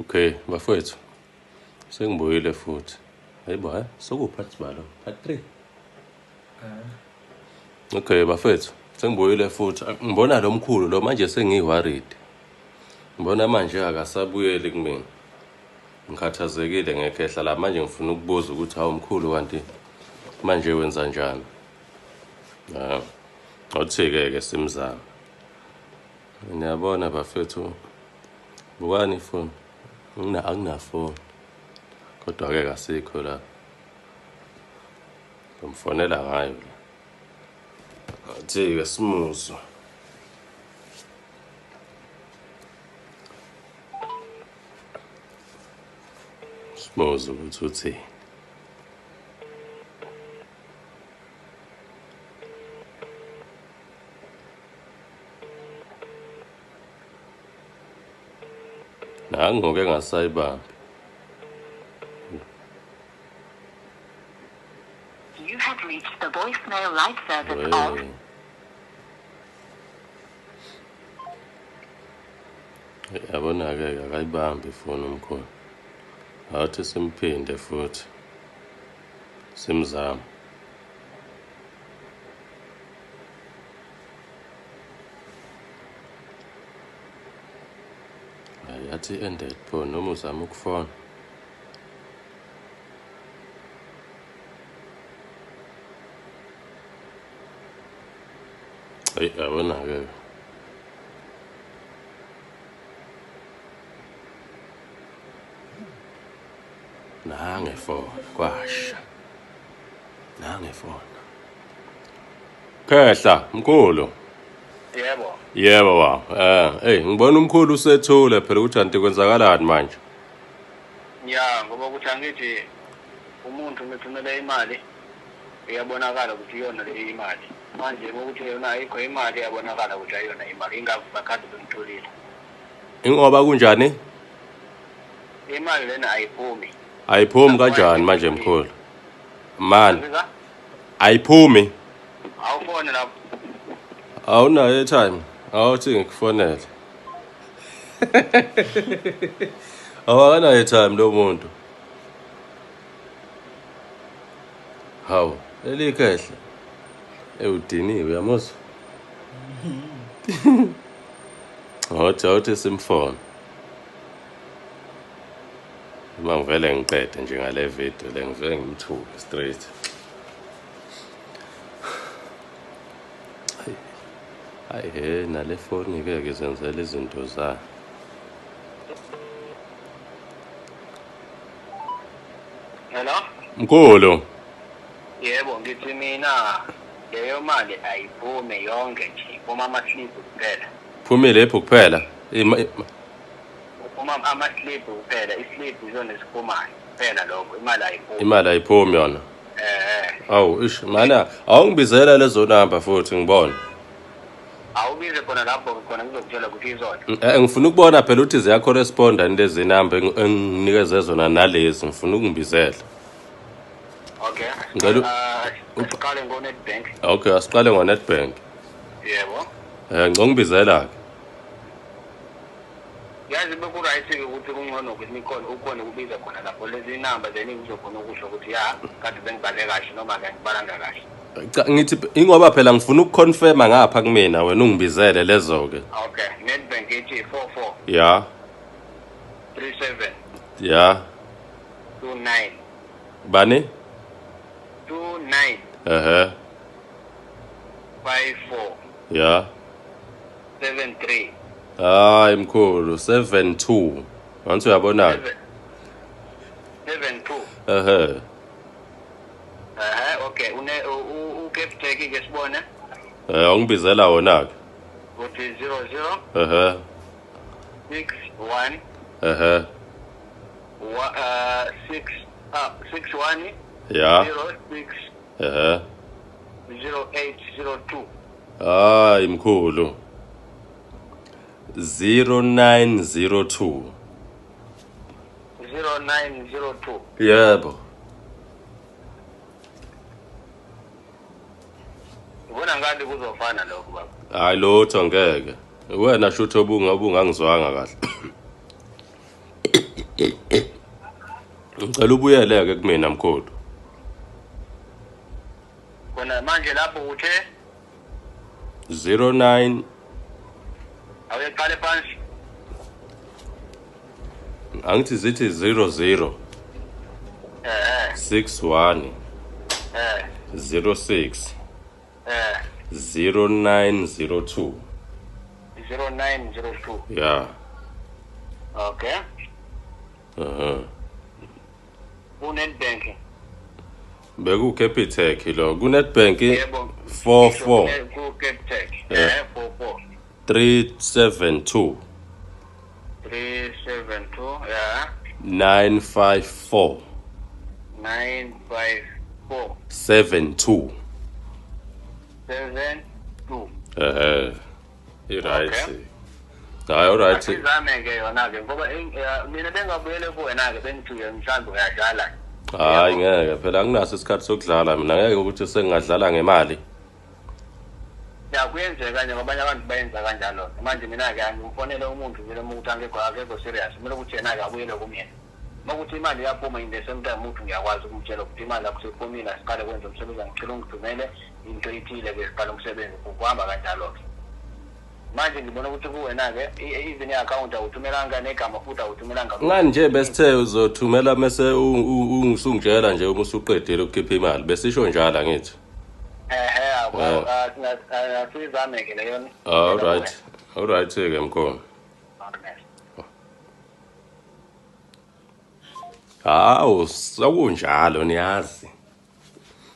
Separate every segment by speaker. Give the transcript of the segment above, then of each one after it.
Speaker 1: Okay, bafowethu. Sengibuyile futhi. Hayibo, hayi, sokuphathi balo. Part 3. Okay, bafethu. Sengibuyile futhi. Ngibona lo mkhulu lo manje sengiyi-worried. Ngibona manje akasabuyeli kumina. Ngikhathazekile ngekhehla la manje ngifuna ukubuza ukuthi hawu mkhulu kanti manje wenza njani? Ah. Awuthi-ke ke simzame. Niyabona bafethu bukani ifoni. Ngina anginafoni. Kodwa ke kasikho la. Ngimfonela ngayo la. Athi-ke simuzwe. Simuzwe ukuthi uthini. Nangoke engasayibambi.
Speaker 2: You have reached the voicemail live service of
Speaker 1: Wey. Yabona-ke akayibambi ifoni umkhulu. Awuthi simphinde futhi. Simzame. Hayi yathi ended pho noma uzama ukufona. Hayi yabona-ke. Nangefona kwasha. Nangefona. Khehla mkhulu.
Speaker 3: Yebo.
Speaker 1: Yebo baba. Hey ngibona umkhulu usethule phela ukuthi anti kwenzakalani manje.
Speaker 3: Ya ngoba ukuthi angithi umuntu ngithumele imali iyabonakala ukuthi iyona le imali. Manje ngokuthi yona ayikho imali iyabonakala ukuthi ayiyona imali ingakho bakade bengitholile.
Speaker 1: Ingoba kunjani?
Speaker 3: Imali lena ayiphumi.
Speaker 1: Ayiphumi kanjani manje mkhulu? Man, ayiphumi.
Speaker 3: Awufone lapho.
Speaker 1: Awunayo airtime. Awuthi ngikufonele. Awakanayo airtime lo muntu. Hawu, leli khehla. Ewudiniwe uyamuzwa? Awuthi awuthi simfone. Uma ngivele ngiqede nje ngale video le ngivele ngimthuke straight. Hayi he nale foni ke ngizenzela izinto zayo.
Speaker 3: Hello?
Speaker 1: Mkhulu.
Speaker 3: Yebo, ngithi mina leyo mali ayiphume yonke nje, iphuma ama-slip kuphela.
Speaker 1: Phumile ephu kuphela.
Speaker 3: Uphuma ama-slip kuphela, i-slip isona esiphumayo kuphela lokho, imali ayiphumi.
Speaker 1: Imali ayiphumi yona.
Speaker 3: Eh,
Speaker 1: Awu ish mana awungibizela lezo number futhi ngibone.
Speaker 3: Awubize khona lapho khona ngizokutshela ukuthi izona.
Speaker 1: Ngifuna ukubona phela ukuthi ziyacorresponda yini lezi number enginikeze zona nalezi ngifuna ukungibizela.
Speaker 3: Okay.
Speaker 1: Ngicela
Speaker 3: Asiqale ngo-Nedbank.
Speaker 1: Okay, asiqale ngo-Nedbank.
Speaker 3: Yebo.
Speaker 1: Ngicela ungibizela ke.
Speaker 3: Yazi beku-right-ke ukuthi kungcono ukuthi nikhona ukhona ukubiza khona lapho lezi namba then ngizokhona ukusho ukuthi ya kade bengibale kahle noma ke ngibalanga kahle.
Speaker 1: Cha ngithi ingoba phela ngifuna ukuconfirma ngapha kumina wena ungibizele lezo ke.
Speaker 3: Okay, Nedbank ithi 44
Speaker 1: Ya.
Speaker 3: 37
Speaker 1: Ya.
Speaker 3: 29
Speaker 1: Bani?
Speaker 3: 29
Speaker 1: Ehhe.
Speaker 3: 54
Speaker 1: Ya.
Speaker 3: 73
Speaker 1: Hayi mkhulu 72. Wanthi uyabona ke?
Speaker 3: 72.
Speaker 1: Ehhe.
Speaker 3: Ehhe, okay, une uCapitec ke sibone.
Speaker 1: Ungibizela wona ke.
Speaker 3: Uthi 00
Speaker 1: Ehhe.
Speaker 3: 61
Speaker 1: Ehhe.
Speaker 3: 6 61
Speaker 1: Ya.
Speaker 3: 06
Speaker 1: Ehhe.
Speaker 3: 0802.
Speaker 1: Hayi mkhulu. 0902.
Speaker 3: 0902.
Speaker 1: Yebo.
Speaker 3: Ngibona ngathi kuzofana lokho baba.
Speaker 1: Hayi lutho ngeke. Wena shutho obungangizwanga kahle. Ngicela ubuyele-ke kumina mkhulu.
Speaker 3: Khona manje lapho uthe
Speaker 1: 09
Speaker 3: awuyeqale phansi.
Speaker 1: Angithi zithi 00 61 06 0902.
Speaker 3: 0902.
Speaker 1: Ya.
Speaker 3: Okay. Ku-Nedbank.
Speaker 1: Beku-Capitec lo ku-Nedbank.
Speaker 3: Yebo.
Speaker 1: 44
Speaker 3: Ku-Capitec. 44
Speaker 1: 372
Speaker 3: 372, yeah.
Speaker 1: 954
Speaker 3: 954
Speaker 1: 72.
Speaker 3: 72.
Speaker 1: Ehe, i-right.
Speaker 3: Okay.
Speaker 1: Hayi, alright.
Speaker 3: Asizame-ke yona-ke ngoba mina bengabuyele kuwena-ke bengithi mhlawumbe uyadlala.
Speaker 1: Hayi, ngeke phela, anginaso isikhathi sokudlala mina, ngeke ukuthi sengingadlala ngemali.
Speaker 3: Ya, kuyenzeka nje, abanye abantu bayenza kanjalo. Manje mina-ke angimfonele umuntu vele uma ukuthi angekho, akekho serious. Kumele ukuthi yena-ke abuyele kumina. Uma ukuthi imali iyaphuma in the same time, ukuthi ngiyakwazi ukumtshela ukuthi imali yakho seyiphumile, asiqale kwenza umsebenzi, angicela ungithumele into ethile-ke, siqale umsebenzi. Kuhamba kanjalo-ke. Manje ngibona ukuthi kuwena-ke even i-akhawunti awuthumelanga, negama futhi awuthumelanga.
Speaker 1: Ngani nje besithe uzothumela mese usungitshela nje uma usuqedile ukukhipha imali, besisho njalo angithi?
Speaker 3: Ehe. Asiyizame-ke leyo.
Speaker 1: Alright, alright ke mkhulu. Hawu, sekunjalo, niyazi.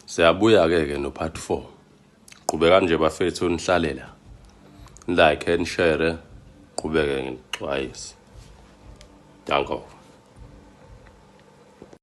Speaker 1: Siyabuya ke ke no part 4. Qhubeka nje bafethu, nihlalela. Like and share, qhubeke ngixwayise. Danko.